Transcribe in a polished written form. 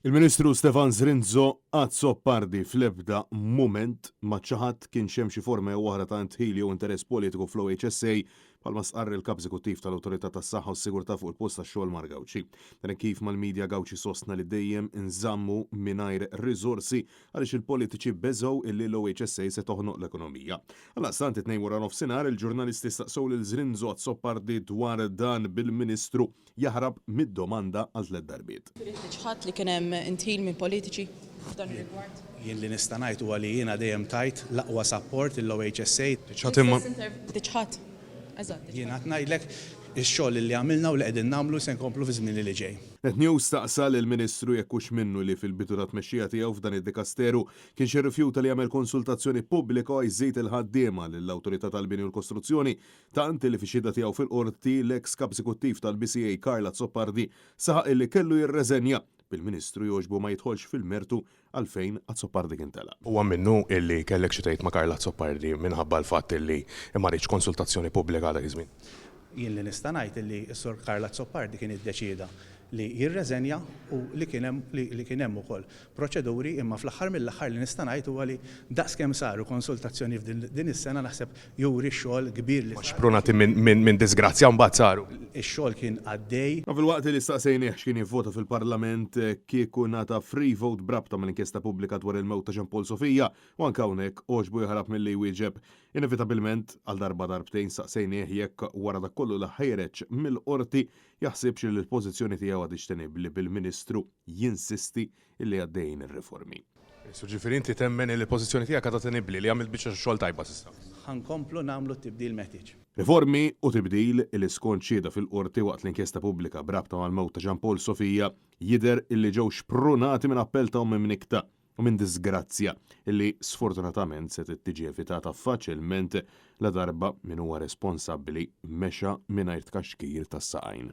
Il-Ministru Stefan Zrinzo Azzopardi fl-ebda mument ma ċaħad kienx hemm xi forma jew oħra ta' indħil jew interess politiku fl-OHSA bħalma stqarr il-Kap Eżekuttiv tal-Awtorità tas-Saħħa u s-Sigurtà fuq il-Post tax-Xogħol Mark Gauci. Dan hekk kif mal-media Gauci sostna li dejjem inżammu mingħajr riżorsi għaliex il-politiċi beżgħu illi l-OHSA se toħnoq l-ekonomija. Għaldaqstant it-Tnejn waranofsinhar il-ġurnalisti staqsew lil Zrinzo Azzopardi dwar dan bil-Ministru jaħrab mid-domanda għal tlett darbiet. Trid tiċħad li kien hemm indħil minn politiċi f'dan ir-rigward? Jien li nista' ngħid huwa li jiena dejjem tajt l-aqwa sapport lill-OHSA. Tiċħad imma. Tiċħad. Eżatt, tiċħad. Jiena qed ngħidlek ix-xogħol li għamilna u li qegħdin nagħmlu se nkomplu fiż-żmien li ġej. Net News staqsa lill-Ministru jekk hux minnu li fil-bidu tat-tmexxija tiegħu f'dan id-dikasteru kienx irrifjuta li jagħmel konsultazzjoni pubblika u jżid il-ħaddiema lill-Awtorità tal-Bini u l-Kostruzzjoni Tant li fix-xhieda tiegħu fil-Qorti, l-eks Kap Eżekuttiv tal-BCA Karl Azzopardi saħaq illi kellu jirreżenja, bil-Ministru jogħġbu ma jidħolx fil-mertu għalfejn Azzopardi kien telaq. Huwa minnu illi kellek xi tgħid ma' Karl Azzopardi minħabba l-fatt illi ma riedx konsultazzjoni pubblika dak iż-żmien? Jien li nista' ngħid illi s-Sur Karl Azzopardi kien iddeċieda li jirreżenja u li kien hemm li kien hemm ukoll proċeduri imma fl-aħħar mill-aħħar li nista' ngħid huwa li daqs kemm saru konsultazzjoni f'din din is-sena naħseb juri x-xogħol kbir li Ma sar. xprunati minn diżgrazzja mbagħad saru. Ix-xogħol kien għaddej. Ma filwaqt li staqsejnih x'kien jivvota fil-Parlament kieku ngħata free vote b'rabta mal-inkjesta pubblika dwar il-mewt ta' Jean Paul Sofia u anke hawnhekk għoġbu jaħrab milli jwieġeb. Inevitabilment, għal darba darbtejn staqsejnih jekk wara dak kollu li ħareġ mill-Qorti jaħsibx li l-pożizzjoni tiegħu għadhiex tenibbli bil-Ministru jinsisti illi għaddejjin ir-riformi. Ministru, ġifieri inti temmen illi l-pożizzjoni tiegħek għadha tenibbli, li għamilt biċċa xogħol tajba s'issa? Ħa nkomplu nagħmlu t-tibdil meħtieġ. Riformi u tibdil illi skont xhieda fil-Qorti waqt l-inkjesta pubblika b'rabta mal-mewt ta' Jean Paul Sofia jidher illi ġew xprunati minn appell ta' omm imnikkta u minn diżgrazzja illi sfortunatament setgħet tiġi evitata faċilment ladarba min huwa responsabbli mexa mingħajr tkaxkir tas-saqajn.